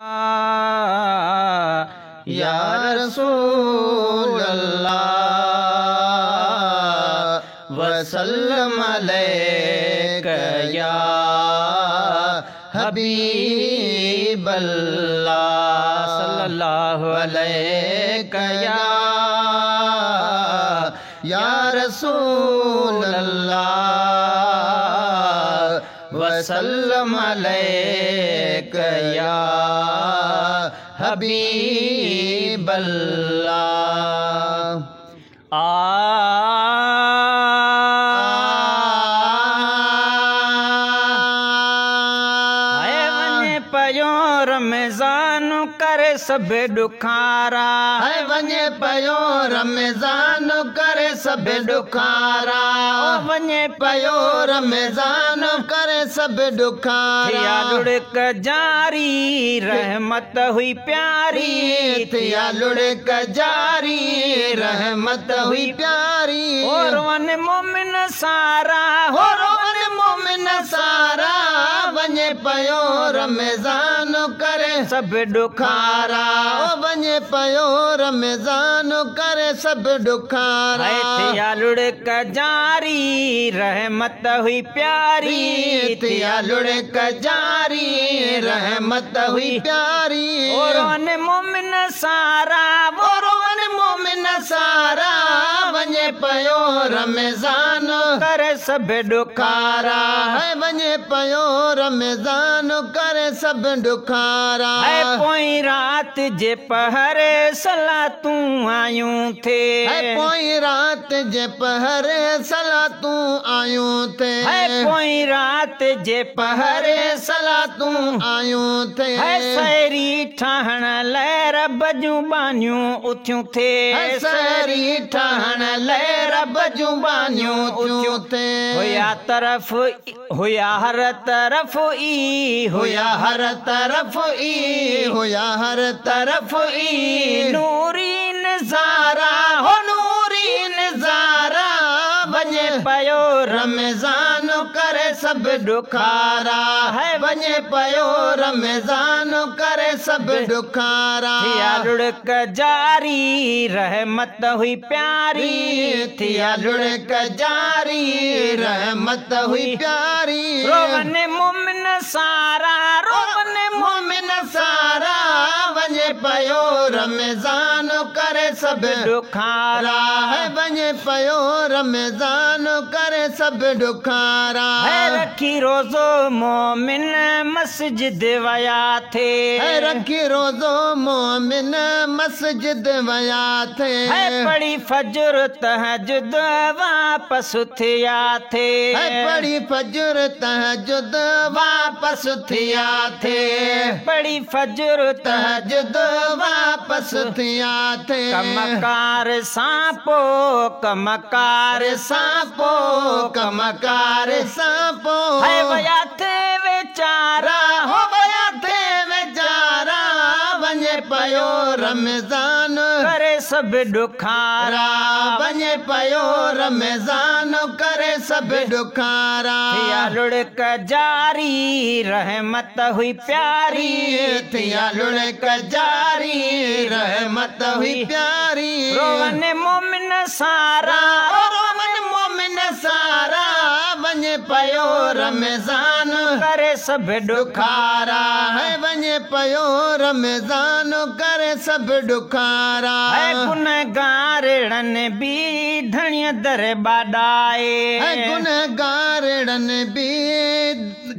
يا رسول الله وسلم عليڪ يا حبيب الله صلي الله عليڪ يا يا رسول الله وسلم عليڪ يا حبيب الله. آء وڃي پيو رمضان ڪري سڀ ڏکارا. آء وڃي پيو رمضان ڪري سڀ ڏکارا. وڃي پيو رمضان ڪري سڀ ڏکارا. ٿيا لڙڪ جاري رحمت هئي پياري. ٿيا لڙڪ جاري رحمت هئي پياري. هو روئن مومن سارا. هو روئن مومن سارا. وڃي پيو رمضان ڪري سڀ ڏکارا. وڃي پيو رمضان ڪري سڀ ڏکارا. ٿيا لڙڪ جاري رحمت هئي پياري. ٿيا لڙڪ جاري رحمت هئي پياري. هو روئن مومن سارا. هو روئن مومن سارا. وڃي پيو رمضان ڪري سڀ ڏکارا. وڃي پيو رمضان ڪري سڀ ڏکارا. پوئين رات جي پهر صلاتون آيون ٿي. پوئين رات جي پهر صلاتون آيون ٿي. پوئين رات جي پهر صلاتون آيون ٿي. سحري ٺاهڻ لاءِ رب جون ٻانهيون اٿيون ٿي. سحري ٺاهڻ لاءِ رب جون ٻانهيون اٿيون ٿي. هيا طرف هيا هر طرف ئي. هيا هر طرف ئي. هيا هر طرف ئي. نوري نظارا. هو نوري نظارا. وڃي پيو رمضان ڪري سڀ ڏکارا. وڃي پيو رمضان ڪري سڀ ڏکارا. ٿيا لڙڪ جاري رحمت هئي پياري. ٿيا لڙڪ جاري رحمت هئي پياري. روئن مومن سارا. روئن مومن سارا. وڃي پيو رمضان ڪري سڀ ڏکارا. وڃي پيو رمضان ڪري سڀ ڏکارا. رکي روزو مومن مسجد ويا ٿي. رکي روزو مومن مسجد ويا ٿي. پڙهي فجر تهجد واپس ٿيا ٿي. پڙهي فجر تهجد واپس ٿيا ٿي. پڙهي فجر تهجد واپس ٿيا ٿي. ڪمڪار سان پو ڪمڪار سان پو ڪمڪار سان پو. ويا ٿي ويچارا. هو ويا ٿي ويچارا. وڃي پيو رمضان ڪري سڀ ڏکارا. وڃي پيو رمضان ڪري سڀ ڏکارا. ٿيا لڙڪ جاري رحمت هئي پياري. ٿيا لڙڪ جاري رحمت هئي پياري. روئن مومن سارا. روئن مومن سارا. وڃي پيو رمضان ڪري سڀ ڏکارا. وڃي پيو رمضان ڪري سڀ ڏکارا. گنهگارڙن به ڌڻيءَ در ٻاڏائي. گنهگارڙن به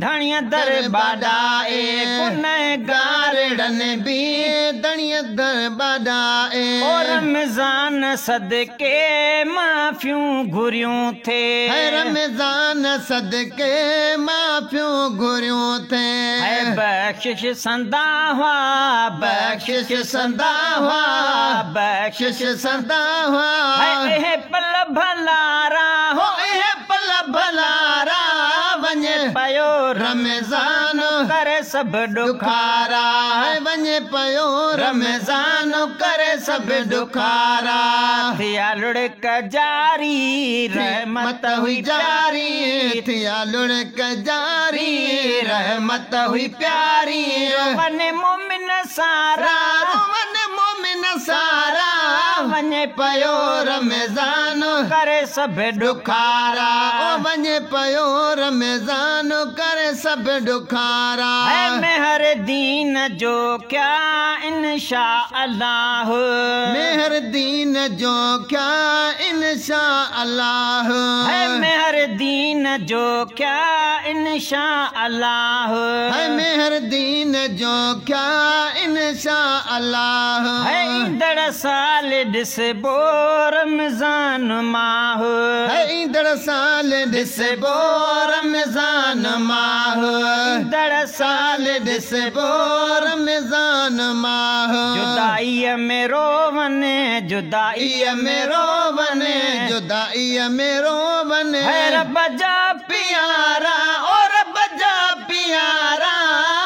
ڌڻيءَ در ٻاڏائي. گنهگارڙن به ڌڻيءَ در ٻاڏائي. او رمضان صدقي معافيون گهريون ٿي. رمضان صدقي معافيون گهريون ٿي. بخشش سندا هئا. بخشش سندا هئا. بخشش سندا هئا. اهي پل ڀلارا. هو اهي پل ڀلارا. وڃي پيو رمضان ڪري سڀ ڏکارا. وڃي پيو رمضان ڪري سڀ ڏکارا. ٿيا لڙڪ جاري رحمت هئي جاري. ٿيا لڙڪ جاري رحمت هئي پياري. روئن مومن مومن سارا، روون مومن سارا، وڃي پيو رمضان ڪري سڀ ڏکارا، او وڃي پيو رمضان ڪري سڀ ڏکارا۔ ہے مهر دين جو ڪيا انشا الله، مهر دين جو ڪيا انشا الله، ہے مهر دين جو ڪيا انشا الله، ہے مهر دين جو ڪيا انشا الله۔ ہے ايندڙ سال ڏسبو رمضان ماهه، ہے ايندڙ سال ڏسبو رمضان ماهه، ايندڙ سال ڏسبو رمضان ماهه۔ جدائيءَ ۾ روون، جدائيءَ ۾ روون، جدائيءَ ۾ روون، ہے رب جا پيارا، او رب جا پيارا،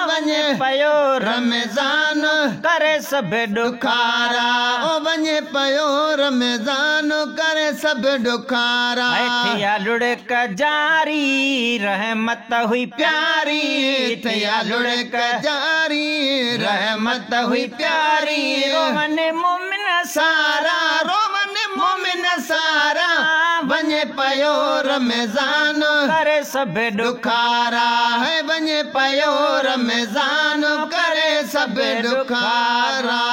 وڃي پيو رمضان ڪري سڀ ڏکارا، او وڃي پيو رمضان ڪري سڀ ڏکارا۔ ٿيا لڙڪ جاري رحمت هئي پياري، ٿيا لڙڪ جاري رحمت هئي پياري۔ روون مومن سارا، روون مومن سارا، وڃي پيو رمضان ڪري سڀ ڏکارا، ہے وڃي پيو رمضان ڪري سڀ ڏکارا۔